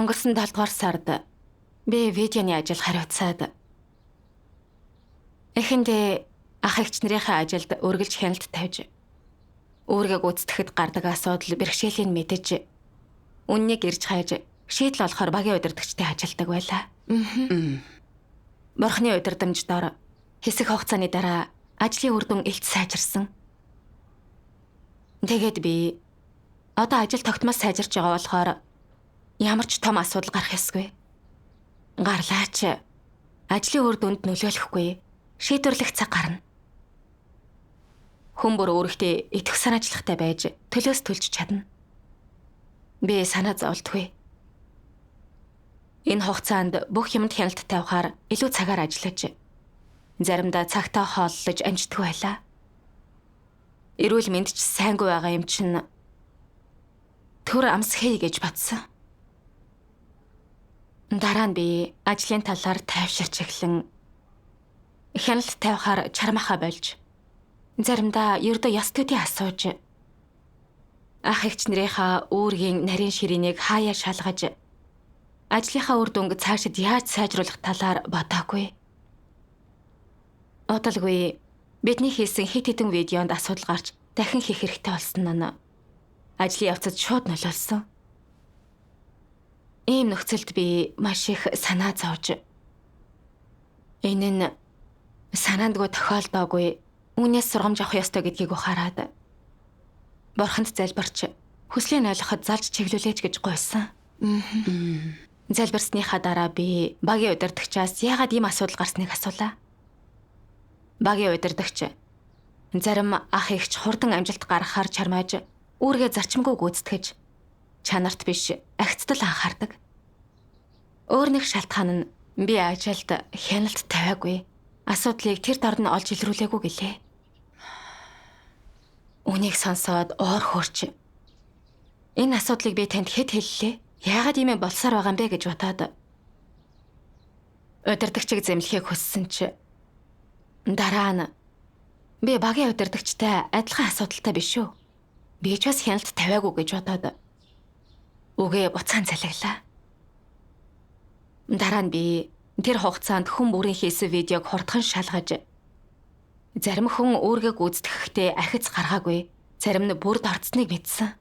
Өнгөрсөн 7 дугаар сард би видеоны ажил хариуцаад эхэндээ ах эгч нарынхаа ажилд үргэлж хяналт тавьж үүргээ гүйцэтгэхэд гардаг асуудал бэрхшээлийг мэдэж үннийг ирж хайж шийдэл олохоор багийн удирдагчтай ажилладаг байлаа. Бурхны удирдамж дор хэсэг хугацааны дараа ажлын үр дүн илт сайжирсан. Тэгээд би одоо ажил тогтмол сайжирч байгаа болохоор ямар ч том асуудал гарах ёсгүй. Гарлаач ажлын үр дүнд нөлөөлөхгүй шийдвэрлэх цаг гарна. Хүн бүр өөрийнхөө итгэх санаачлагтай байж төлөөс төлж чадна. Би санаа зовлтгүй. Энэ хугацаанд бүх юмд хяналт тавихаар илүү цагаар ажиллаж, заримдаа цагтаа хооллож амждаггүй байлаа. Эрүүл мэнд ч сайнгүй байгаа юм чинь төр амс хий гэж бодсон. Дараа нь би ажлын талаар тайвширч эхлэн хяналт тавихаар чармахаа болж, заримдаа ердөө ёс төдий асууж, ах эгч нарынхаа үүргийн нарийн ширээнийг хаяа шалгаж, ажлынхаа үр дүнг цаашид яаж сайжруулах талаар бодоогүй. Удалгүй бидний хийсэн хэд хэдэн видеонд асуудал гарч дахин хийх хэрэгтэй болсон нь ажлын явцад шууд нөлөөлсөн. Ийм нөхцөлд би маш их санаа зовж, энэ нь санаандгүй тохиолдоогүй, үүнээс сургамж авах ёстой гэдгийг ухаарад бурханд залбирч хүслийг ойлгоход залж чиглүүлээч гэж гуйсан. Залбирсныхаа дараа би багийн удирдагчаас яагаад ийм асуудал гарсныг асуулаа. Багийн удирдагч зарим ах эгч хурдан амжилт гаргахаар чармааж үүргээ зарчимгүй гүйцэтгэж чанарт биш агцдал анхаардаг. Өөр нэг шалтгаан нь би ажилд хяналт тавиагүй. Асуудлыг тэр дор нь олж илрүүлээгүй гэлээ. Үнийг сонсоод уур хөрч энэ асуудлыг би танд хэд хэллээ? Яагаад ийм болсоор байгаа юм бэ гэж бодоод удирдагчийг зэмлэхийг хүссэн чи дараа нь би багийн удирдагчтай адилхан асуудалтай биш үү? Би ч бас хяналт тавиагүй гэж бодоод үгээ буцаан залглаа. Дараа нь би тэр хугацаанд хүн бүрийн хийсэн видеог хурдхан шалгаж, зарим хүн үүргээ гүйцэтгэхдээ ахиц гаргаагүй, зарим нь бүрд орцсныг мэдсэн.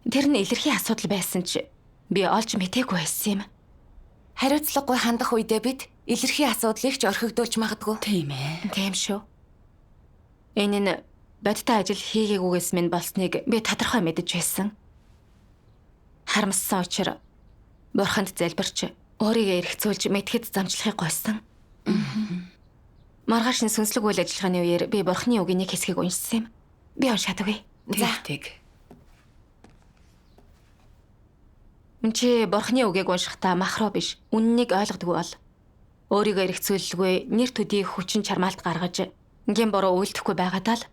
Тэр нь илэрхий асуудал байсан ч би олж мтээгүй байсан юм. Хариуцлагагүй хандах үедээ бид илэрхий асуудлыг ч орхигдуулж магадгүй. Тийм ээ. Тийм шүү. Энэ нь бодиттой ажил хийгээгүйгээс минь болсныг би тодорхой мэдэж байсан. Харамссан учир бурханд залбирч өөрийгөө эргцүүлж мэдэхэд замчлахыг гуйсан. Маргааш нь сүнслэг үйл ажиллагааны үеэр би бурхны үгийн нэг хэсгийг уншсан юм. Би уншаад өгье. За. Тэг. Чи бурхны үгийг уншихдаа махруу биш, үннийг ойлгодгүй бол өөрийгөө эргцүүлэлгүй нэр төдий хүчин чармаалт гаргаж гин буруу үйлдэхгүй байгаадаа л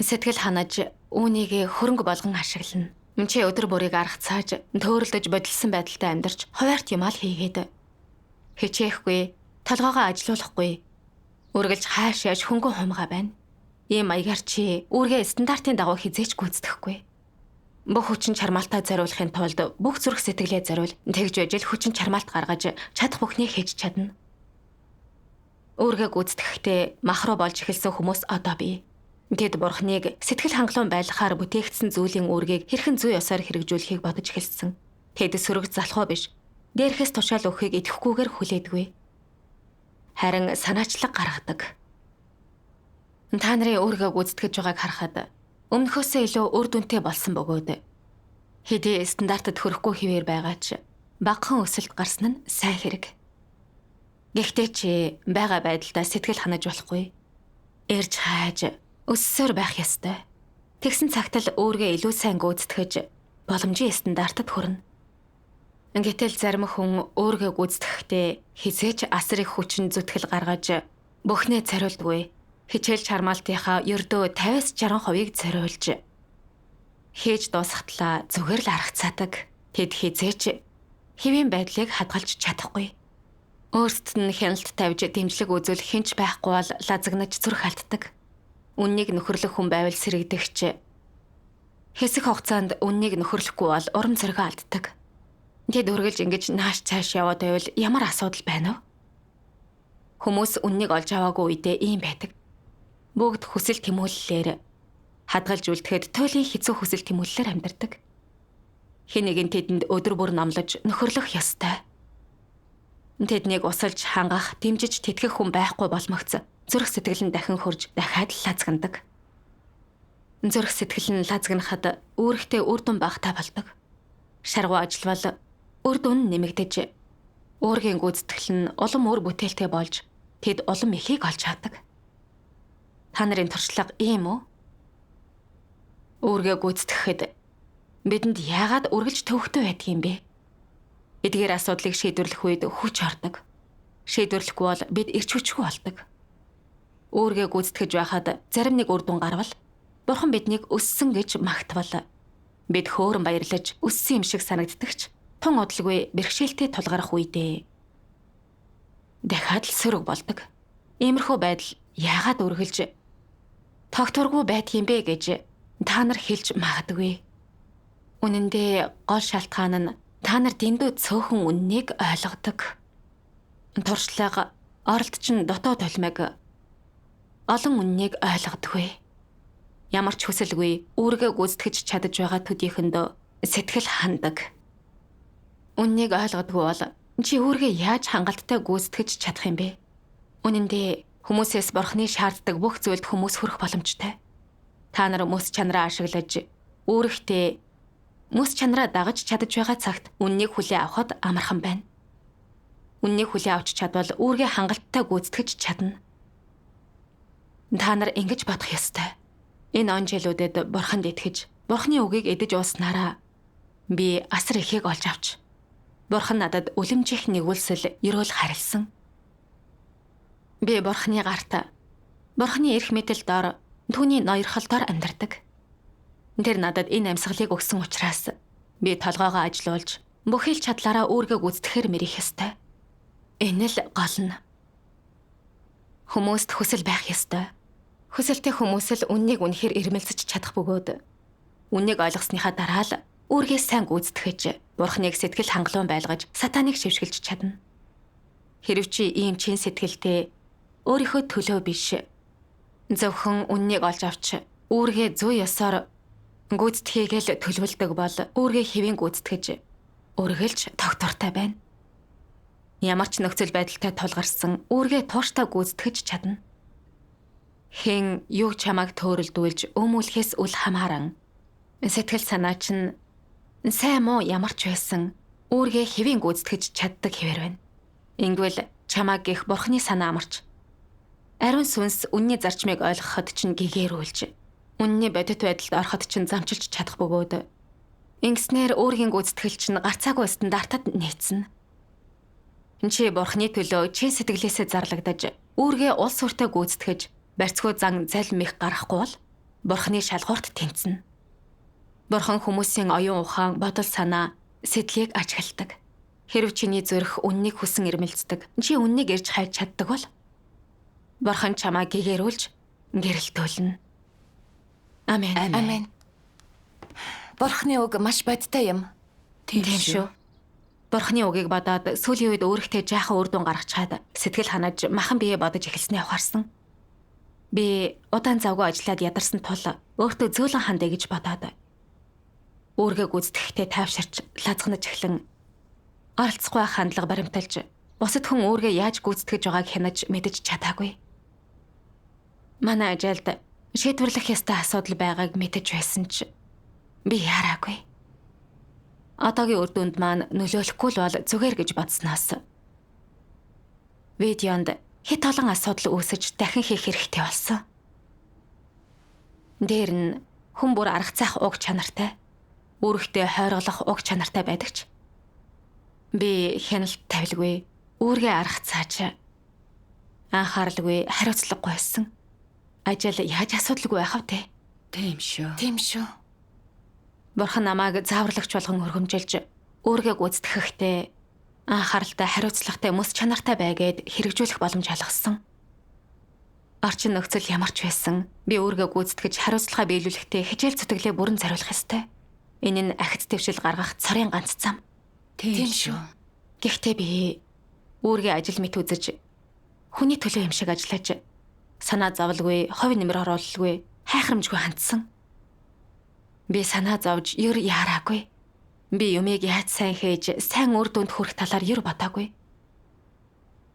сэтгэл ханаж үүнийг хөрөнгө болгон ашиглана. Чи өдөр бүрийг арга цааж, төөрөлдөж бодилсон байдалтай амьдарч хуваарт юм ал хийгээд хичээхгүй, толгоогоо ажилуулахгүй, үргэлж хайш яаж хөнгөн хумгаа байна. Ийм маягаар чи үүргээ стандартын дагуу хизээч гүйцэтгэхгүй. Бүх хүчин чармаалтаа зориулахын тулд бүх зүрх сэтгэлээ зориул, тэгж байж л хүчин чармаалт гаргаж чадах бүхнийг хийж чадна. Үүргээ гүйцэтгэхдээ махруу болж эхэлсэн хүмүүс одоо бий. Тэд бурхныг сэтгэл хангалуун байлгахаар бүтээгдсэн зүйлийн үүргийг хэрхэн зүй ёсоор хэрэгжүүлэхийг бодож эхэлсэн. Тэд сөрөг залхуу биш, дээрхээс тушаал өгөхийг идэхгүйгээр хүлээдгүй. Харин санаачлаг гаргадаг. Та нарын үүргээ гүйцэтгэж байгааг харахад өмнөхөөсөө илүү үр дүнтэй болсон бөгөөд хэдий стандартад хүрэхгүй хэвээр байгаа ч багахан өсөлт гарсан нь сайн хэрэг. Гэхдээ чи байгаа байдлаа сэтгэл ханаж болохгүй. Эрж хайж өссөөр байх ёстой. Тэгсэн цагт л үүргээ илүү сайн гүйцэтгэж боломжийн стандартад хүрнэ. Гэтэл зарим хүн үүргээ гүйцэтгэхдээ хизээч асар их хүчин зүтгэл гаргаж бүхнээ зориулдаггүй. Хичээл чармаалтынхаа ердөө 50-60%-ийг зориулж хийж дуусгатлаа зүгээр л аргацаадаг. Тэд хизээч хэвийн байдлыг хадгалж чадахгүй. Өөрсдөд нь хяналт тавьж дэмжлэг үзүүлэх хинч байхгүй бол лазагнаж зүрх алддаг. Үннийг нөхөрлөх хүн байвал сэрэгдэгч. Хэсэг хугацаанд үннийг нөхөрлөхгүй бол урам зоригоо алддаг. Тэд үргэлж ингэж нааш цааш яваад байвал ямар асуудал байна вэ? Хүмүүс үннийг олж аваагүй үедээ ийм байдаг. Бүгд хүсэл тэмүүллээр хадгалж үлдэхэд туйлын хэцүү хүсэл тэмүүллээр амьдардаг. Хэн нэгэн тэдэнд өдөр бүр номлож нөхөрлөх ёстой. Тэднийг усалж хангах, дэмжиж тэтгэх хүн байхгүй болмогц зүрх сэтгэл нь дахин хөрж дахиад л лазгандаг. Зүрх сэтгэл нь лазганахад үүрэгтэй үр дүн багтаа болдог. Шаргуу ажиллавал үр дүн нэмэгдэж, үүргийн гүйцэтгэл нь улам үр бүтээлтэй болж тэд улам ихийг олж авдаг. Та нарын туршлага ийм үү? Үүргээ гүйцэтгэхэд бидэнд яагаад үргэлж төвөгтэй байдаг юм бэ? Эдгээр асуудлыг шийдвэрлэх үед хүч ордог. Шийдвэрлэхгүй бол бид эрч хүчгүй болдог. Үүргээ гүйцэтгэж байхад зарим нэг үр дүн гарвал Бурхан биднийг өссөн гэж магтвал бид хөөрөн баярлаж өссөн юм шиг санагддагч тун удалгүй бэрхшээлтэй тулгарах үедээ дахиад л сөрөг болдог. Иймэрхүү байдал яагаад үргэлж тогтворгүй байдгийм бэ гэж та нар хэлж магадгүй. Үнэн дээр гол шалтгаан нь та нар дэндүү цөөхөн үннийг ойлгодог. Туршлага, оролт чинь дотоод толмог олон үннийг ойлгодоггүй. Ямар ч хүсэлгүй үүргээ гүйцэтгэж чадаж байгаа төдийхөнд сэтгэл хандаг. Үннийг ойлгодгүй бол чи үүргээ яаж хангалттай гүйцэтгэж чадах юм бэ? Үнэн дээр хүмүүсээс бурхны шаарддаг бүх зүйлд хүмүүс хүрэх боломжтой. Та нар мэс чанараа ашиглаж үүрэгтээ мэс чанараа дагаж чадаж байгаа цагт үннийг хүлээн авахд амархан байна. Үннийг хүлээн авч чадвал үүргээ хангалттай гүйцэтгэж чадна. Та нар ингэж бодох ёстой. Энэ он жилүүдэд бурханд итгэж, бурхны үгийг эдэж ууснараа би асар ихийг олж авч бурхан надад үлэмжих нэгүүлсэл ерөөл харилсан. Би бурхны гарт, бурхны эрх мэдэл дор, түүний ноёрхол дор амьдардаг. Тэр надад энэ амьсгалыг өгсөн учраас би толгоогоо ажилуулж бүхий л чадлаараа үүргээ гүйцэтгэхээр мэрэх ёстой. Энэ л гол нь. Хүмүүст хүсэл байх ёстой. Хүсэлтэй хүмүүс л үннийг үнэхээр ирмэлзэж чадах бөгөөд үннийг ойлгосныхаа дараа л үүргээ сайн гүйцэтгэж, бурхныг сэтгэл хангалуун байлгаж, сатаныг шившгэлж чадна. Хэрв чи ийм чин сэтгэлтэй өөрийнхөө төлөө биш, зөвхөн үннийг олж авч үүргээ зүй ёсоор гүйцэтгийг л төлөвлөдөг бол үүргээ хэвийн гүйцэтгэж үргэлж тогтвортой байна. Ямар ч нөхцөл байдалтай тулгарсан үүргээ тууштай гүйцэтгэж чадна. Хэн юу чамайг төөрөлдүүлж өмүүлэхээс үл хамааран сэтгэл санаа чинь сайн муу ямар ч байсан үүргээ хэвийн гүйцэтгэж чаддаг хэвээр байна. Ингэвэл чамайг гих бурхны санаа амарч ариун сүнс үнний зарчмыг ойлгоход чинь гэгэрүүлж үнний бодит байдалд ороход чинь замчилж чадах бөгөөд ингэснээр өөрийн гүйцэтгэл чинь гарцаагүй стандартад нийцнэ. Чи бурхны төлөө чин сэтгэлээсээ зарлагдаж үүргээ улс өртөө гүйцэтгэж барьцгүй зан залмих гаргахгүй бол бурхны шалгуурт тэнцэнэ. Бурхан хүмүүсийн оюун ухаан, бодол санаа, сэтгэлийг ажигладаг. Хэрв чиний зүрх үннийг хүсэн ирмэлцдэг, чи үннийг ирж хайж чаддаг бол бурхан чамайг гэгэрүүлж гэрэлтүүлнэ. Амен. Амен. Бурхны үг маш бодиттой юм. Тийм шүү. Бурхны үгийг бодоод сүүлийн үед өөрийнхөө жаахан үр дүн гаргачаад сэтгэл ханаж махан бие бодож эхэлснээ ухаарсан. Би удаан завгүй ажиллаад ядарсан тул өөртөө зөөлөн хандъя гэж бодоод үүргээ гүйцэтгэхдээ тайвширч лазганаж эхлэн оролцохгүй хандлага баримталж бусад хүн үүргээ яаж гүйцэтгэж байгааг хянаж мэдэж чадаагүй. Манай ажилд шийдвэрлэх ёстой асуудал байгааг мэдэж байсан ч би яараагүй. Одоогийн үр дүнд маань нөлөөлөхгүй л бол зүгээр гэж бодсноос видеонд хэд олон асуудал үүсэж дахин хийх хэрэгтэй болсон. Дээр нь хүн бүр арга заах уг чанартай, үүрэгтээ хойрголох уг чанартай байдаг ч би хяналт тавилгүй, үүргээ арга цааж анхааралгүй, хариуцлагагүй байсан. Ажил яаж асуудалгүй байх вэ? Тийм шүү. Тийм шүү. Бурхан намайг зааварлагч болгон өргөмжилж үүргээ гүйцэтгэхдээ анхааралтай, хариуцлагатай, мэс чанартай байгээд хэрэгжүүлэх боломж олгосон. Орчин нөхцөл ямар ч байсан би үүргээ гүйцэтгэж хариуцлагаа биелүүлэхдээ хичээл зүтгэлээ бүрэн зориулах ёстой. Энэ нь ахиц дэвшил гаргах цорын ганц зам. Тийм шүү. Гэхдээ би үүргээ ажил мэт үзэж хүний төлөө юм шиг ажиллаж санаа зовлгүй, хувь нэмэр оруулалгүй, хайхрамжгүй хандсан. Би санаа зовж ер яараагүй. Би юмыг яаж сайн хийж, сайн үр дүнд хүрэх талаар ер бодоогүй.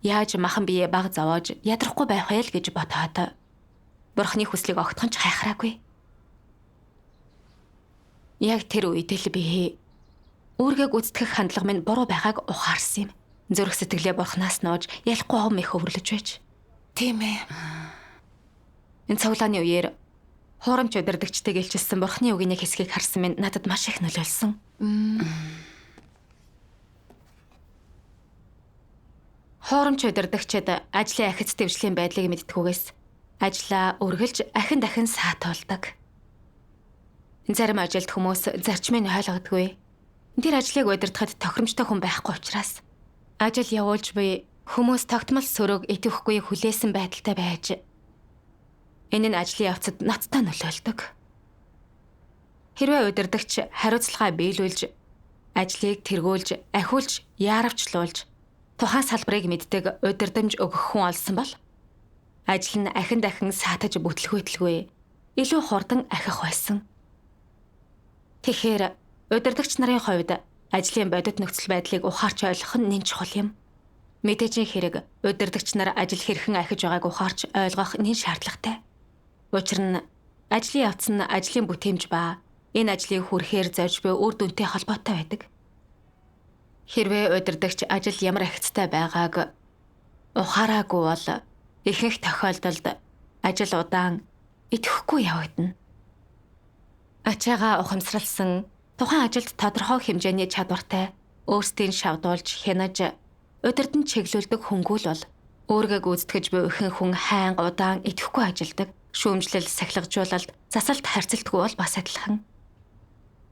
Яаж махан бие баг зовоож ядрахгүй байх вэ л гэж бодоод Бурхны хүслийг огтхон ч хайхраагүй. Яг тэр үед л би үүргээ гүйцэтгэх хандлага минь буруу байгааг ухаарсан юм. Зүрх сэтгэлээ Бурханаас нууж ялахгүй ов мэх өвөрлөж байж. Тийм ээ. Энэ цуглааны үеэр хуурамч удирдагчдыг илчилсэн Бурхны үгийн нэг хэсгийг харсан минь надад маш их нөлөөлсөн. Хуурамч удирдагчид ажлын ахиц дэвшлийн байдлыг мэддэггүйгээс ажлаа үргэлж ахин дахин саатуулдаг. Зарим ажилд хүмүүс зарчмыг ойлгодгүй. Тэр ажлыг удирдахад тохиромжтой хүн байхгүй учраас ажил явуулж буй хүмүүс тогтмол сөрөг идэвхгүй хүлээсэн байдалтай байж энэ нь ажлын явцад ноцтой нөлөөлдөг. Хэрвээ удирдагч хариуцлагаа биелүүлж, ажлыг тэргүүлж, ахиулж, яаравчлуулж тухайн салбарыг мэддэг удирдамж өгөх хүн олсон бол ажил нь ахин дахин саатаж бүтлгүүтлгүй илүү хурдан ахих байсан. Тэгэхээр удирдагч нарын хувьд ажлын бодит нөхцөл байдлыг ухаарч ойлгох нь нэн чухал юм. Мэдээжийн хэрэг удирдагч нар ажил хэрхэн ахиж байгааг ухаарч ойлгох нэн шаардлагатай. Учир нь ажлын явц нь ажлын бүтээмж ба энэ ажлыг хүрхээр зорж буй үр дүнтэй холбоотой байдаг. Хэрвээ удирдагч ажил ямар ахицтай байгааг ухаараагүй бол ихэнх тохиолдолд ажил удаан идэвхгүй явагдана. Ачаагаа ухамсарласан тухайн ажилд тодорхой хэмжээний чадвартай өөрсдийн шавдуулж хянаж удирдан чиглүүлдэг хөнгүүл бол өөргөө гүйцэтгэж буй ихэнх хүн хайнга удаан идэвхгүй ажилдаг. Шүүмжлэл, сахилгажуулалт, засалт харьцалтгүй бол бас адилхан.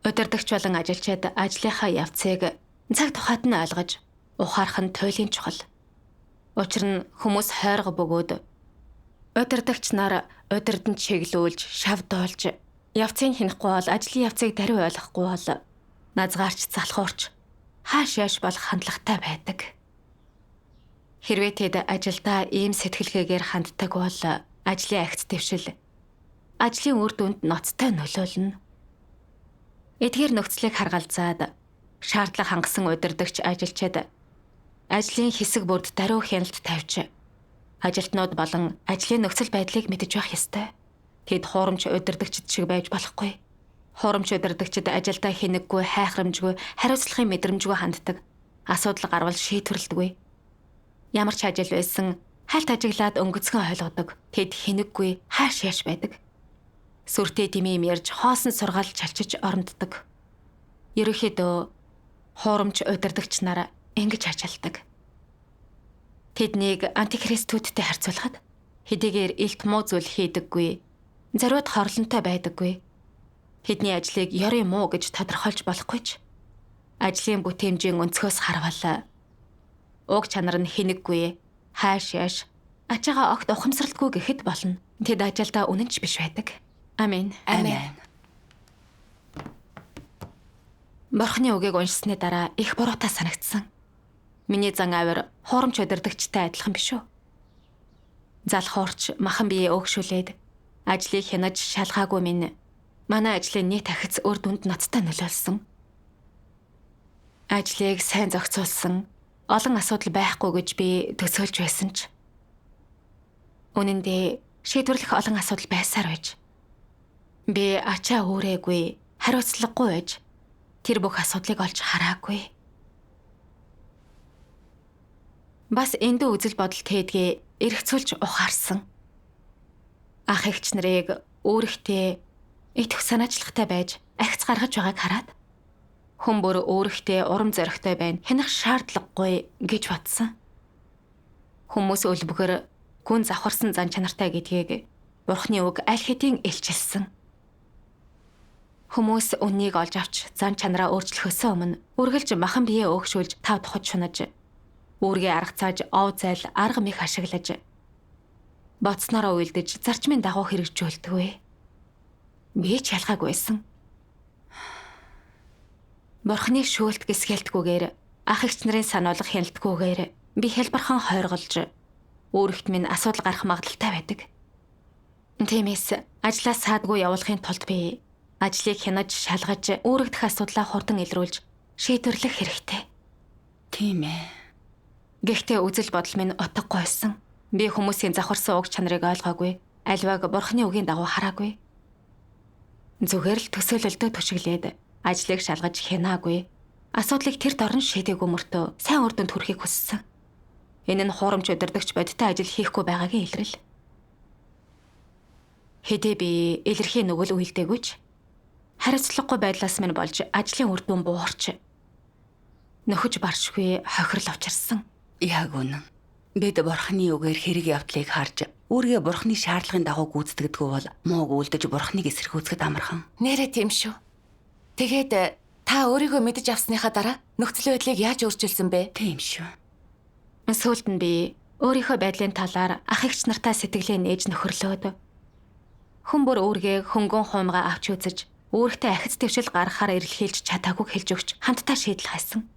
Удирдагч болон ажилчид ажлынхаа явцыг цаг тухайд нь ойлгож ухаарах нь туйлын чухал. Учир нь хүмүүс хойрго бөгөөд удирдагч нар удирдан чиглүүлж, шавдуулж явцыг хянахгүй бол ажлын явцыг даруй ойлгохгүй бол назгаарч залхуурч хааш яаш болох хандлагатай байдаг. Хэрвээ тэд ажилдаа ийм сэтгэлгээгээр ханддаг бол ажлын агц дэвшил ажлын үр дүнд ноцтой нөлөөлнө. Эдгээр нөхцөлийг харгалзаад шаардлага хангасан удирдагч ажилчид ажлын хэсэг бүрд даруй хяналт тавьж ажилтнууд болон ажлын нөхцөл байдлыг мэдэж байх ёстой. Тэд хуурамч удирдагчид шиг байж болохгүй. Хуурамч удирдагчид ажилдаа хинэггүй, хайхрамжгүй, хариуцлагын мэдрэмжгүй ханддаг. Асуудал гарвал шийдвэрлэдэггүй. Ямар ч ажил байсан хальт ажиглаад өнгөцгөн ойлгодог. Тэд хинэггүй, хааш яаш байдаг. Сүртэй дэмий юм ярьж хоосон сургаал чалчиж оромддог. Ерөнхийдөө хуурамч удирдагч нар ингэж ажилдаг. Тэднийг антихристүүдтэй харьцуулахад хэдийгээр илт муу зүйл хийдэггүй, зориуд хорлонтой байдаггүй. Тэдний ажлыг ёрын муу гэж тодорхойлж болохгүй ч ажлын бүтээмжийн өнцгөөс харвал уг чанар нь хинэггүй, хааш яаш, ачаагаа огт ухамсарлтгүй гэхэд болно. Тэд ажилдаа үнэн ч биш байдаг. Амен. Амен. Бурхны үгийг уншсаны дараа их буруутай санагдсан. Миний зан авир хуурамч удирдагчтай адилхан биш үү? Залхуурч махан биеэ өөгшүүлээд ажлыг хянаж шалгаагүй минь манай ажлын нийт ахиц үр дүнд ноцтой нөлөөлсөн. Ажлыг сайн зохицуулсан, олон асуудал байхгүй гэж би төсөөлж байсан ч үнэн дээр шийдвэрлэх олон асуудал байсаар байж би ачаа үүрээгүй, хариуцлагагүй байж тэр бүх асуудлыг олж хараагүй. Бас эндүү үзэл бодол тэдгээ эргцүүлж ухаарсан. Ах эгч нарыг өөрийнхөө итгэх санаачлагтай байж ахиц гаргаж байгааг хараад хүн бүр өөрийнхөө урам зоригтой байна, хянах шаардлагагүй гэж бодсон. Хүмүүс өлбгөр гүн завхарсан зан чанартай гэдгийг Бурхны үг аль хэдийн илчилсэн. Хүмүүс үннийг олж авч зан чанараа өөрчлөхөөс өмнө үргэлж махан биеэ өөгшүүлж тав тухад шунаж үүргээ арга цааж ов зайл арга мэх ашиглаж бодсноороо уйлдэж зарчмын дагуу хэрэгжүүлдэг. Би ч ялгаагүй байсан. Бурхны шүүлт гисгэлтгүйгээр Ах эгч нарын сануулга хяналтгүйгээр би хэлбархан хойрголж үүрэгт минь асуудал гарах магадлалтай байдаг. Тиймээс ажлаа саадгүй явуулахын тулд би ажлыг хянаж, шалгаж, үүрэгдэх асуудлаа хурдан илрүүлж шийдвэрлэх хэрэгтэй. Тийм ээ. Гэхдээ үзэл бодол минь утгагүй байсан. Би хүмүүсийн завхарсан уг чанарыг ойлгоогүй, альваг бурхны үгийн дагуу хараагүй. Зүгээр л төсөөлөлдөө түшиглээд ажлыг шалгаж хянаагүй. Асуудлыг тэр дорн шийдээгүй мөртөө сайн үр дүнд хүрэхийг хүссэн. Энэ нь хуурамч удирдагч бодиттой ажил хийхгүй байгаагийн илрэл. Хэдий би илэрхий нүгэл үйлдээгүй ч хариуцлагагүй байдлаас минь болж ажлын үр дүн буурч нөхөж баршгүй хохирол учирсан. Яг үнэн. Бид бурхны үгээр хэрэг явдлыг харж үүргээ бурхны шаардлагын дагуу гүйцэтгэдэггүй бол мууг үлдэж бурхныг эсэргүүцэхэд амархан. Нэрээ тийм шүү. Тэгээд та өөрийгөө мэдэж авсныхаа дараа нөхцөл байдлыг яаж өөрчилсөн бэ? Тийм шүү. Сүүлд нь би өөрийнхөө байдлын талаар ах эгч нартаа сэтгэлээ нээж нөхөрлөөд хүн бүр үүргээ хөнгөн хуумгаа авч үзэж үүрэгтээ ахиц дэвшил гаргахаар эрэлхийлж чадаагүй хэлж өгч хамтдаа шийдэл хайсан.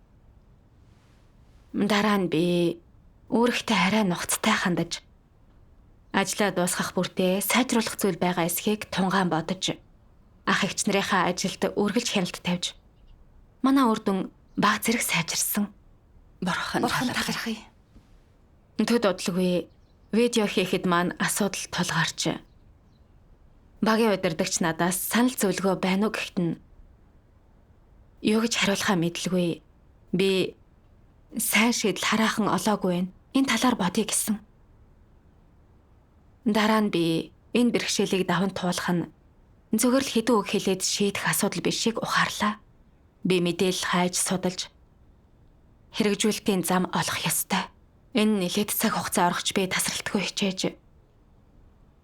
Дараа нь би үүрэгтээ арай нухацтай хандаж ажлаа дуусгах бүртээ сайжруулах зүйл байгаа эсхийг тунгаан бодож ах эгч нарынхаа ажилд үргэлж хяналт тавьж манай үр дүн баг зэрэг сайжирсан. Бурхан талархъя. Төд удалгүй видео хийхэд маань асуудал тулгарч багийн удирдагч надаас санал зөвлөгөө байна уу гэхэд нь юу гэж хариулахаа мэдлгүй. Би сайн шийдэл хараахан олоогүй байна. Энэ талаар бодъё гэсэн. Дараа нь би энэ бэрхшээлийг даван туулах нь зөвхөн л хэдэн үг хэлээд шийдэх асуудал бишийг ухаарлаа. Би мэдээлэл хайж судалж хэрэгжүүлэлтийн зам олох ёстой. Энэ нэлээд цаг хугацаа орохч би тасралтгүй хичээж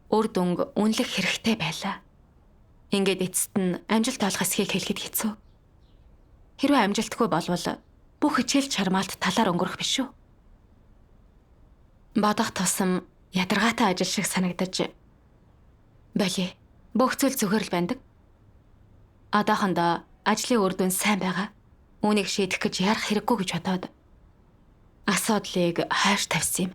үр дүнг үнэлэх хэрэгтэй байлаа. Ингээд эцэст нь амжилт олох эсхийг хэлэхэд хэцүү. Хэрвээ амжилтгүй болвол бүх хичээл чармаалт талаар өнгөрөх биш үү? Бодох тусам ядаргаатай ажил шиг санагдаж болий. Бүх зүйл зүгээр л байдаг. Одоохондоо ажлын үр дүн сайн байгаа. Үүнийг шийдэх гэж ярах хэрэггүй гэж бодоод асуудлыг хойш тавьсан юм.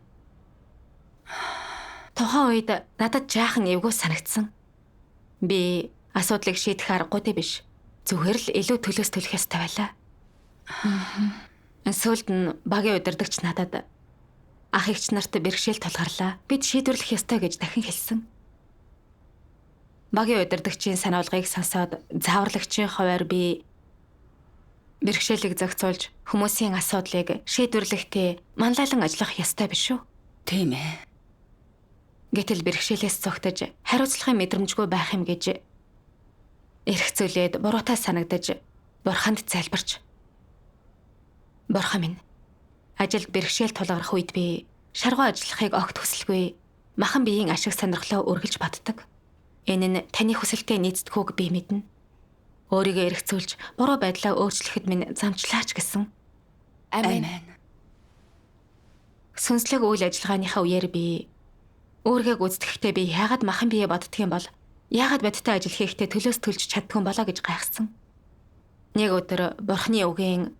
Тухайн үед надад жаахан эвгүй санагдсан. Би асуудлыг шийдэх аргагүй биш. Зүгээр л илүү төлөөс төлөх ёстой байлаа. Сүүлд нь багийн удирдагч надад ах эгч нарт бэрхшээл тулгарлаа. Бид шийдвэрлэх ёстой гэж дахин хэлсэн. Багийн удирдагчийн сануулгыг сонсоод зааварлагчийн хувиар би бэрхшээлийг зохицуулж хүмүүсийн асуудлыг шийдвэрлэхдээ манлайлан ажиллах ёстой биш үү? Тийм ээ. Гэтэл бэрхшээлээс цогтож хариуцлагын мэдрэмжгүй байх юм гэж эрхцүүлээд буруутай санагдаж бурханд залбирч Бурхан минь, ажилд бэрхшээл тулгарх үед би шаргуу ажиллахыг огт хүсэлгүй махан биеийн ашиг сонирхлоо үргэлж боддог. Энэ нь таны хүсэлтэд нийцдэггүйг би мэднэ. Өөрийгөө эрхцүүлж буруу байдлаа өөрчлөхөд минь замчлаач гэсэн. Амен. Сүнслэг үйл ажиллагааныхаа үеэр би үүргээ гүйцэтгэхдээ би яагаад махан бие боддөг юм бол яагаад бодиттой ажил хийхдээ төлөөс төлж чаддгүй болоо гэж гайхсан. Нэг өдөр бурхны үгийн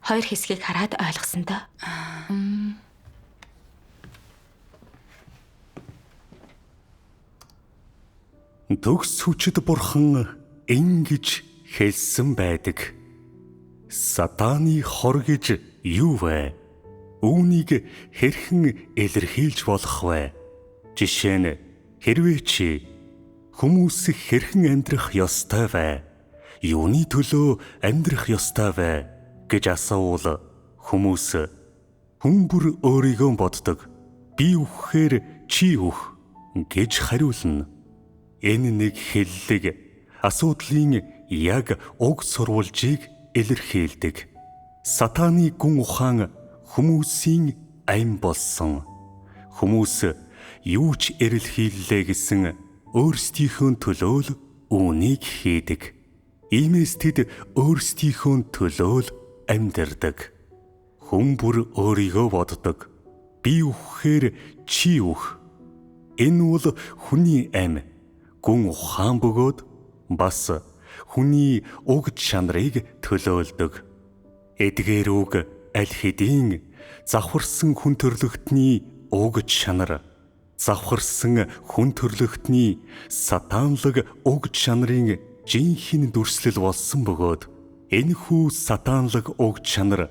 хоёр хэсгийг хараад ойлгосон доо. Төгс хүчит бурхан ингэж хэлсэн байдаг. Сатаны хор гэж юу вэ? Үүнийг хэрхэн илэрхийлж болох вэ? Жишээ нь хэрвээ чи хүмүүс хэрхэн амьдрах ёстой вэ? Юуны төлөө амьдрах ёстой вэ гэж асуувал хүмүүс хүн бүр өөрийгөө боддог. Би үхэхээр чи үх гэж хариулна. Энэ нэг хэллэг асуудлын яг уг сурвалжийг илэрхийлдэг. Сатаны гүн ухаан хүмүүсийн ам болсон. Хүмүүс юу ч эрэлхийллээ гэсэн өөрсдийнхөө төлөө л үүнийг хийдэг. Иймээс тэд өөрсдийнхөө төлөө л амьдардаг. Хүн бүр өөрийгөө боддог. Би үхэхээр чи үх. Энэ бол хүний ам, гүн ухаан бөгөөд бас хүний уг чанарыг төлөөлдөг. Эдгээр үг аль хэдийн завхарсан хүн төрлөختний уг чанар, завхарсан хүн төрлөختний сатанлаг уг чанарын жинхэнэ дүрслэл болсон бөгөөд энэхүү сатанлаг уг чанар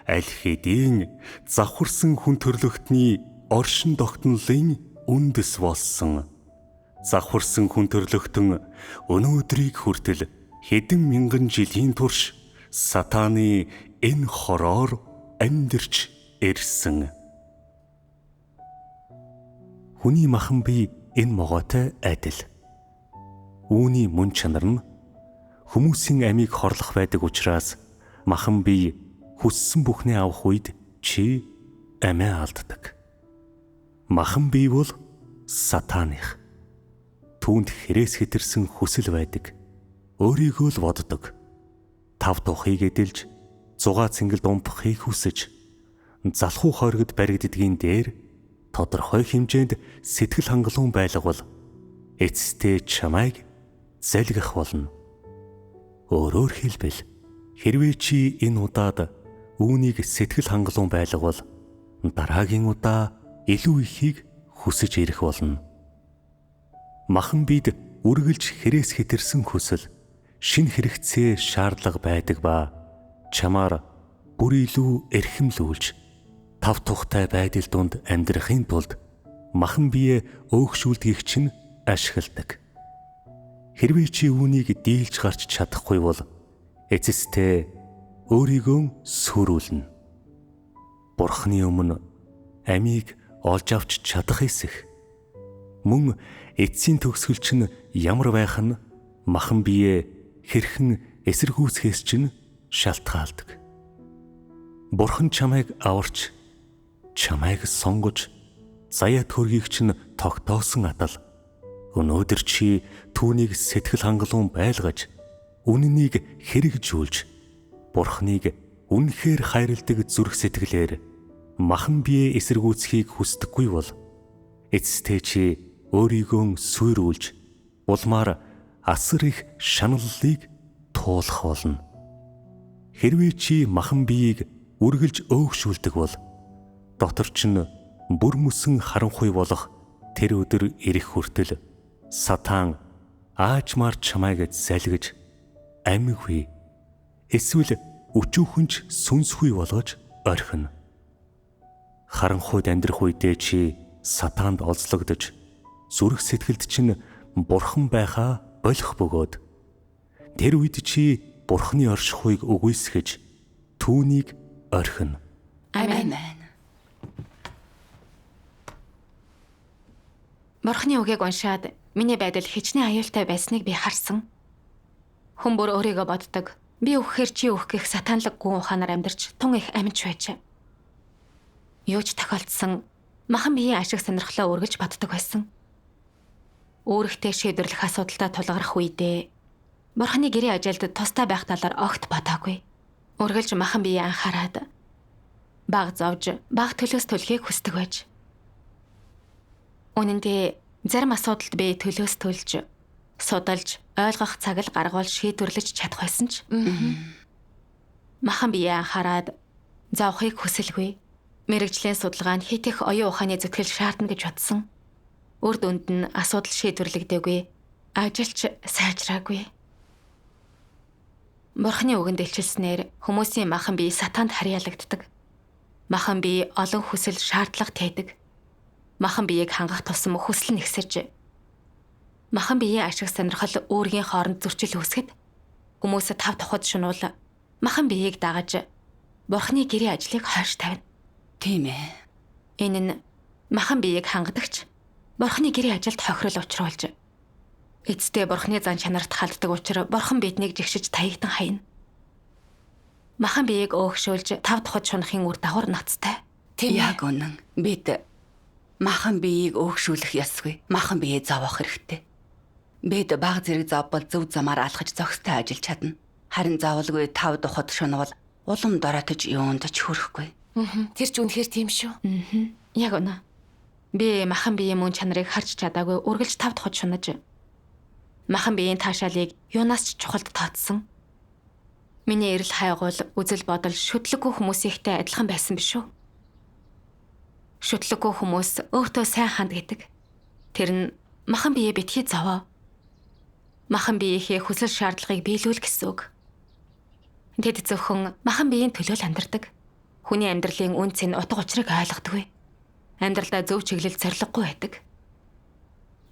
аль хэдийн завхарсан хүн төрлөختний оршин тогтнолын үндэс болсон. Завхарсан хүн төрлөختөн өнөөдрийг хүртэл хэдэн мянган жилийн турш сатаны энэ хороор амьдарч ирсэн. Хүний махан бие энэ могойтой адил. Үүний мөн чанар нь хүмүүсийн амийг хорлох байдаг учраас махан бие хүссэн бүхнээ авах үед чи амиа алддаг. Махан бие бол сатаных. Түүнд хэрээс хэтэрсэн хүсэл байдаг. Өөрийгөө л боддог. Тав тухыг эдэлж, зугаа цэнгэлд умпахыг хүсэж, залхуу хоригд баригддгийн дээр тодорхой хэмжээнд сэтгэл хангалуун байлгавал эцэстээ чамайг залгих болно. Өөрөөр хэлбэл, хэрвээ чи энэ удаад үүнийг сэтгэл хангалуун байлгавал дараагийн удаа илүү ихийг хүсэж ирэх болно. Махан бид үргэлж хэрээс хэтэрсэн хүсэл, шинэ хэрэгцээ шаардлага байдаг ба чамаар бүр илүү эрхэмлүүлж тав тухтай байдал донд амьдрахын тулд махан бие өөгшүүлдгийг чинь ашигладаг. Хэрвээ чи үүнийг дийлж гарч чадахгүй бол эцэстээ өөрийгөө сүрүүлнэ. Бурхны өмнө амийг олж авч чадах эсэх. Мөн эцсийн төгсгөл чинь ямар байх нь махан бие хэрхэн эсэргүүцхээс чинь шалтгаалдаг. Бурхан чамайг аварч, чамайг сонгож, заяа төргийг чинь тогтоосон адал өнөөдөр чи түүнийг сэтгэл хангалуун байлгаж, үнэнийг хэрэгжүүлж, Бурханыг үнэхээр хайрладаг зүрх сэтгэлээр махан бие эсэргүүцхийг хүсдэггүй бол эцэстээ чи өөрийгөө сүйрүүлж, улмаар асар их шаналлыг туулах болно. Хэрвээ чи махан биеийг үргэлж өөгшүүлдэг бол дотор чинь бүр мөсөн харанхуй болох тэр өдөр ирэх хүртэл сатан аажмаар чамайг залгиж, амьгүй эсвэл өчүүхөнч сүнсгүй болгож орхино. Харанхуйд амьдрах үедээ чи сатаанд олзлогдож, зүрх сэтгэлд чинь бурхан байхаа болох бөгөөд тэр үед чи бурханы оршихуйг үгүйсгэж түүнийг орхино. Амен. Бурханы үгийг уншаад миний байдал хичнээн аюултай байсныг би харсан. Хүн бүр өөрийгөө боддог. Би үхэхээр чи үх гэх сатанлаг гүн ухаанаар амьдарч тун их амж байж. Юу ч тохиолдсон махан биеийн ашиг сонирхлоо үргэлж боддог байсан. Өөрийнхөө шийдвэрлэх асуудалтай тулгарх үедээ Бурханы гэрээ ажилд тустай байх талаар огт бодоогүй. Үргэлж махан биеэ анхаарад баг зовж, баг төлөөс төлөхийг хүсдэг байж. Үнэн дээр зарим асуудалд би төлөөс төлж, судалж, ойлгох цаг л гаргавал шийдвэрлэж чадах байсан ч махан биеэ анхаарад зовхыг хүсэлгүй. Мэргэжлийн судалгаа нь хит их оюун ухааны зүтгэл шаардна гэж бодсон. Үр дүнд нь асуудал шийдвэрлэгдээгүй, ажилч сайжраагүй. Бурхны үгэнд илчилснээр хүмүүсийн махан бие сатанд харьяалагддаг. Махан бие олон хүсэл шаардлага тээдэг. Махан биеийг хангах тусам хүсэл нь ихсэж, махан биеийн ашиг сонирхол үүргийн хооронд зөрчил үүсгэд хүмүүс тав тухад шунуул махан биеийг дагаж Бурхны гэрээ ажлыг хойш тавина. Тийм ээ. Энэ нь махан биеийг хангадагч Бурхны гэрээ ажилд хохирол учруулж эцэстээ Бурхны зан чанарт халддаг учраа Бурхан биднийг жигшиж таягдан хайна. Махан биеийг өөгшүүлж тав тухад шунахын үр дагавар ноцтой. Тийм Яг үнэн. Бид махан биеийг өөгшүүлэх ёсгүй. Махан биеэ зовоох хэрэгтэй. Бид баг зэрэг зовбол зөв замаар алхаж зохистой ажиллаж чадна. Харин зовлгүй тав тухад шунвал улам дороотож юунд ч хүрэхгүй. Тэр ч үнэхээр тийм шүү. Яг үнэ. Би махан биеийн мөн чанарыг харж чадаагүй үргэлж тав тухад шунаж махан биеийн таашаалыг юунаас ч чухалд тооцсон. Миний эрэл хайгуул, үзэл бодол шүтлэггүй хүмүүсийнхтэй адилхан байсан биш үү? Шүтлэггүй хүмүүс өөртөө сайн ханд гэдэг. Тэр нь махан бие битгий зовоо. Махан биеийнхээ хүсэл шаардлагыг биелүүл гэсэн үг. Тэд зөвхөн махан биеийн төлөө л амьдардаг. Хүний амьдралын үнц нь утга учирыг ойлгодоггүй. Амьдралдаа зөв чиглэл зорилгогүй байдаг.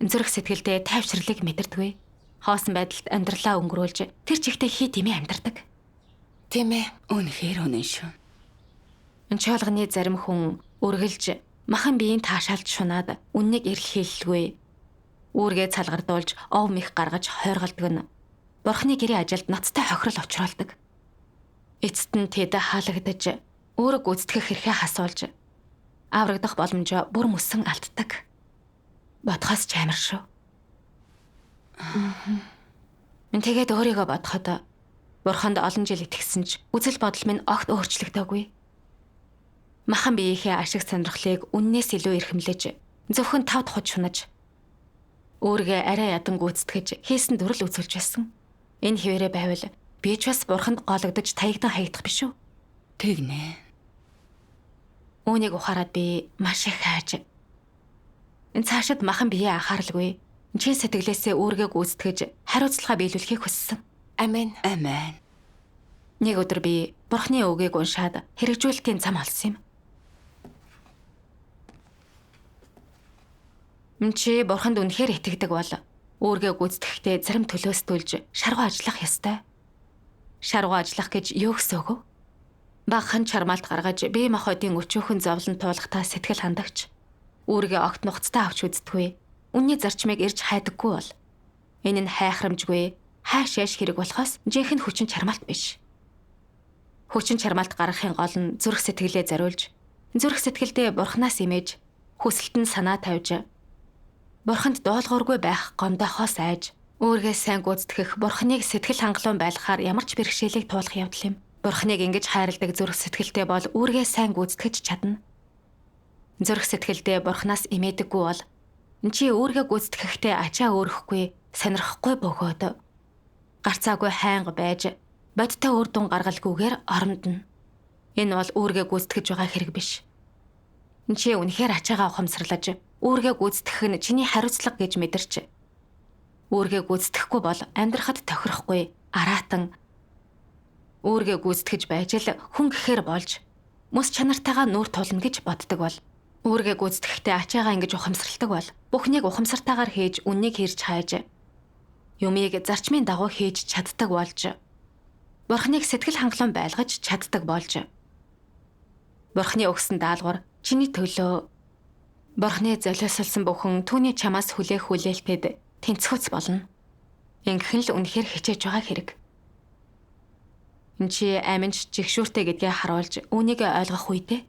Зүрх сэтгэлдээ тайвширлыг мэдэрдэггүй. Хоосон байдалд амьдралаа өнгөрүүлж тэр чигтээ хий дэмий амьдардаг. Тийм ээ. Үнэхээр үнэн шүү. Чуулганы зарим хүн үргэлж махан биеийн таашаалд шунаад үннийг эрэлхийлэлгүй. Үүргээ цалгардуулж, ов мэх гаргаж хойрголдог нь Бурхны гэрээ ажилд ноцтой хохирол учруулдаг. Эцэст нь тэд хаалагдаж, өөрөө гүйцэтгэх эрхээ хасуулж, аврагдах боломжоо бүр мөсөн алддаг. Бодхоос ч амар шүү. Тэгээд өөрийгөө бодоход Бурханд олон жил итгэсэн ч үзэл бодол минь огт өөрчлөгдөөгүй. Махан биеийнхээ ашиг сонирхлыг үннээс илүү эрхэмлэж, зөвхөн тав тухад шунаж, өөрийгөө арай ядан гүйцэтгэж хийсэн дүрэл үзүүлж байсан. Энэ хэвээрээ байвал би ч бас Бурханд гологдож таягдан хаягдах биш үү? Тэгнэ. Үүнийг ухаарад би маш их хайж. Цаашид махан биеэ анхааралгүй чин сэтгэлээсээ өөрийгөө гүйцэтгэж хариуцлага биелүүлэхийг хүссэн. Амен. Амен. Нэг өдөр би Бурхны үгийг уншаад хэрэгжүүлэлтийн зам олсон юм. Чи Бурханд үнэхээр итгэдэг бол үүргээ гүйцэтгэхдээ зарим төлөөс төлж шаргуу ажиллах ёстой. Шаргуу ажиллах гэж юу гэсэн үг вэ? Багахан чармаалт гаргаж бие махбодын өчүүхэн зовлон туулахтаа сэтгэл хандагч. Үүргээ огт нухацтай авч үздэггүй. Үнний зарчмыг ирж хайдаггүй бол энэ нь хайхрамжгүй, хайш яаш хэрэг болохоос жинхэнэ хүчин чармаалт биш. Хүчин чармаалт гаргахын гол нь зүрх сэтгэлээ зориулж, зүрх сэтгэлдээ Бурханаас имэж, хүсэлт нь санаа тавьж, Бурханд доолгооргүй байх гомдоохоос айж, өөргөө сайн гүйцэтгэх Бурханыг сэтгэл хангалуун байлгахаар ямар ч бэрхшээлийг туулах явдал юм. Бурханыг ингэж хайрладаг зүрх сэтгэлтэй бол үүргээ сайн гүйцэтгэж чадна. Зүрх сэтгэлдээ Бурханаас имээдэггүй бол чи үүргээ гүйцэтгэхдээ ачаа өөрөхгүй, сонирхохгүй бөгөөд гарцаагүй хайнга байж бодтой үр дүн гаргалгүйгээр оромдно. Энэ бол үүргээ гүйцэтгэж байгаа хэрэг биш. Чи үнэхээр ачаагаа ухамсарлаж үүргээ гүйцэтгэх нь чиний хариуцлага гэж мэдэрч үүргээ гүйцэтгэхгүй бол амьдрахад тохирохгүй, араатан үүргээ гүйцэтгэж байж л хүн гэхээр болж мэс чанартайгаа нүүр тулна гэж боддог бол үүргээ гүйцэтгэхдээ ачаагаа ингэж ухамсарладаг бол бүхнийг ухамсартайгаар хийж үннийг хэрж хайж юмыг зарчмын дагуу хийж чаддаг болж Бурхныг сэтгэл хангалуун байлгаж чаддаг болж Бурхны өгсөн даалгавар чиний төлөө Бурхны золиослсон бүхэн түүний чамаас хүлээх хүлээлтэд тэнцвүүц болно. Ингэх нь л үнэхээр хичээж байгаа хэрэг. Чи аминч жигшүүртэй гэдгээ харуулж үүнийг ойлгох үедээ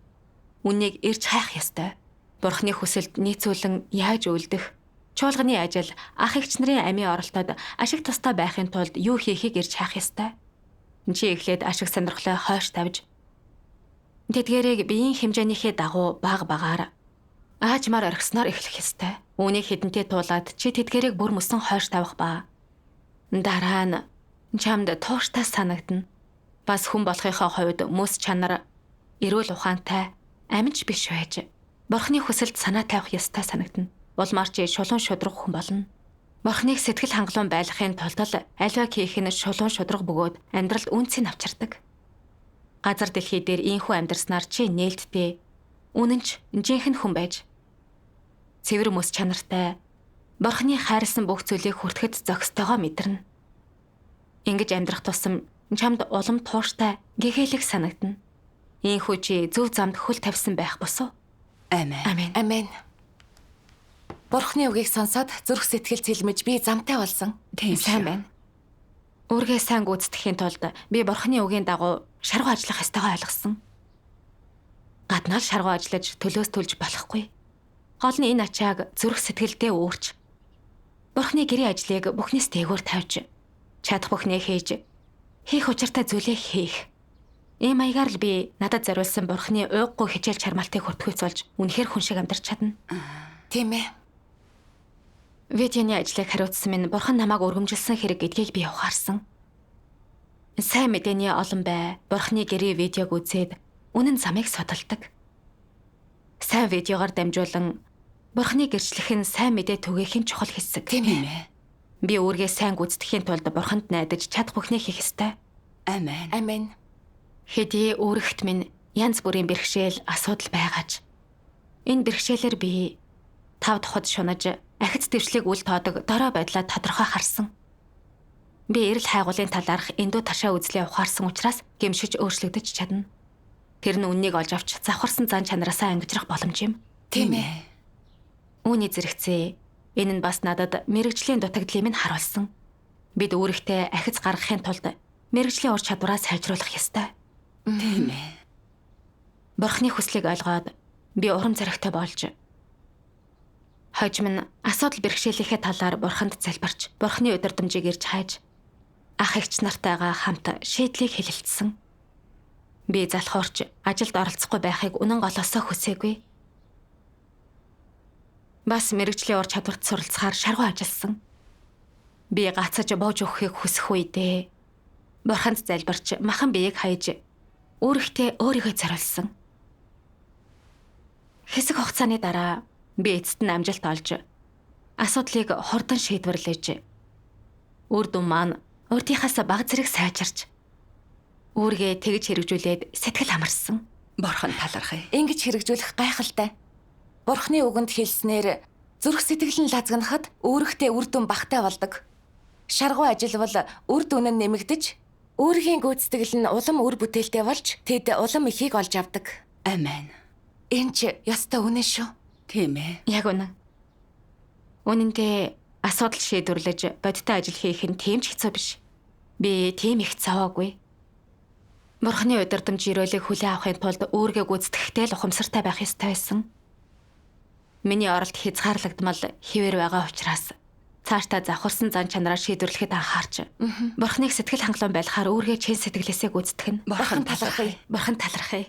үннийг ирж хайх ёстой. Бурхны хүсэлд нийцүүлэн яаж үлдэх, чуулганы ажил, ах эгч нарын амийн оролтод ашиг тустай байхын тулд юу хийхийг ирж хайх ёстой. Чи эхлээд ашиг сонирхлоо хойш тавьж тэдгээрийг биеийн хэмжээнийхээ дагуу баг багаар аажмаар орхисноор эхлэх ёстой. Үүнийг хэдэнтэй туулаад чи тэдгэрийг бүр мөсөн хойш тавих ба. Дараа нь чамд тууштай санагдана. Бас хүн болохынхоо хувьд мэс чанар, эрүүл ухаантай, аминч биш байж Бурхны хүсэлд санаа тавих ёстой санагдана. Улмаар чи шулуун шудраг хүн болно. Бурхныг сэтгэл хангалуун байлгахын тулд л аливаа хийх нь шулуун шудраг бөгөөд амьдралд үнцийг авчирдаг. Газар дэлхий дээр ийхүү амьдарснаар чи нээлттэй, үнэн ч жинхэнэ хүн байж цэвэр мэс чанартай Бурхны хайрлсан бүх зүйлийг хүртэхэд зохистойгоо мэдэрнэ. Ингэж амьдрах тусам чамд улам тууштай гэхээлэг санагдана. Ийхүү чи зөв замд хөл тавьсан байх босуу. Амен. Амен. Амен. Бурхны үгийг сонсоод зүрх сэтгэл цэлмэж би замтай болсон. Тийм Сайн байна. Үүргээ сайн гүйцэтгэхийн тулд би Бурхны үгийн дагуу шаргуу ажиллах ёстойгоо ойлгосон. Гаднаа л шаргуу ажиллаж төлөөс төлж болохгүй. Гол нь энэ ачааг зүрх сэтгэлдээ өөрч. Бурхны гэрээ ажлыг бүхнээс дээгүүр тавьж, чадах бүхнээ хийж, хийх учиртай зүйлээ хийх. Ийм маягаар л би надад зориулсан Бурхны уйггүй хичээл чармаалтыг хүртэхүйц болж үнэхээр хүн шиг амьдарч чадна. Тийм ээ. Видеоны ажлыг хариуцсан минь Бурхан намайг өргөмжилсөн хэрэг гэдгийг би ухаарсан. Сайн мэдээний олон бай Бурхны гэрээ видеог үзээд үнэн замыг судалдаг. Сайн видеогоор дамжуулан Бурхны гэрчлэх нь сайн мэдээ түгээхийн чухал хэсэг. Тийм ээ. Би үүргээ сайн гүйцэтгэхийн тулд Бурханд найдаж чадах бүхнийг хийх ёстой. Амен. Амен. Хэдий үүрэгт минь янз бүрийн бэрхшээл асуудал байгаач. Энэ бэрхшээлээр би 5 дахьд шунаж ахиц дэвшлийг үл тоодог дорой байдлаа тодорхой харсан. Би эрэл хайгуулын талаарх эндүү ташаа үзлээ ухаарсан учраас гэмшиж өөрчлөгдөж чадна. Тэр нь үннийг олж авч завхарсан зан чанараасаа ангижрах боломж юм. Тийм ээ. Үүний зэрэгцээ энэ нь бас надад мэрэгжлийн дутагдлыг минь харуулсан. Бид өөрийнхөө ахиц гаргахын тулд мэрэгжлийн ур чадвараа сайжруулах ёстой. Тийм ээ. Бурхны хүслийг ойлгоод би урам зоригтой болж хожим нь асуудал бэрхшээлийнхээ талаар Бурханд залбирч, Бурхны удирдамжийг ирж хайж ах эгч нартайгаа хамт шийдлийг хэлэлцсэн. Би залхуурч ажилд оролцохгүй байхыг үнэн голоосоо хүсээгүй. Бас мэрэгжлийн ур чадварт суралцахаар шаргуу ажилласан. Би гацаж бууж өгөхийг хүсэх үедээ Бурханд залбирч махан биеийг хаяж өөрийнхөө өөрийгөө зориулсан. Хэсэг хугацааны дараа би эцэст нь амжилт олж асуудлыг хурдан шийдвэрлэж үр дүн маань урдынхаас баг зэрэг сайжирч үүргээ тэгж хэрэгжүүлээд сэтгэл амарсан. Бурхан талархъя. Ингэж хэрэгжүүлэх гайхалтай. Бурхны үгэнд хэлснээр зүрх сэтгэл нь лазгнахад үүрэгтээ үр дүн багтай болдог. Шаргуу ажиллавал үр дүн нь нэмэгдэж, үүргийн гүйцэтгэл нь улам үр бүтээлтэй болж тэд улам ихийг олж авдаг. Амен. Энэ ч ёстой үнэн шүү. Тийм ээ. Яг үнэн. Үнэн дээр асуудал шийдвэрлэж бодиттой ажил хийх нь тийм ч хэцүү биш. Би тийм их цаваагүй. Бурхны удирдамж өрөөлийг хүлээн авахын тулд үүргээ гүйцэтгэхдээ л ухамсартай байх ёстой байсан. Миний оролт хязгаарлагдмал хэвээр байгаа учраас цаашдаа завхарсан зан чанараа шийдвэрлэхэд анхаарч Бурхныг сэтгэл хангалуун байлгахаар үүргээ чин сэтгэлээсээ гүйцэтгэх нь. Бурхан талархъя. Бурхан талархъя.